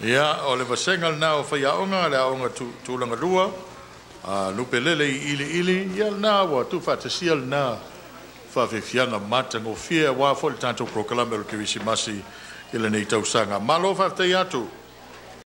Ia, o le vasega lena o faiaoga, le aoga tulaga lua, Lupelele i Iliili, ia lena ua tuufaatasia lena faafiafiaga matagofie aua foi le tatou polokalame o le Kerisimasi i lenei tausaga. Malo faafetai atu.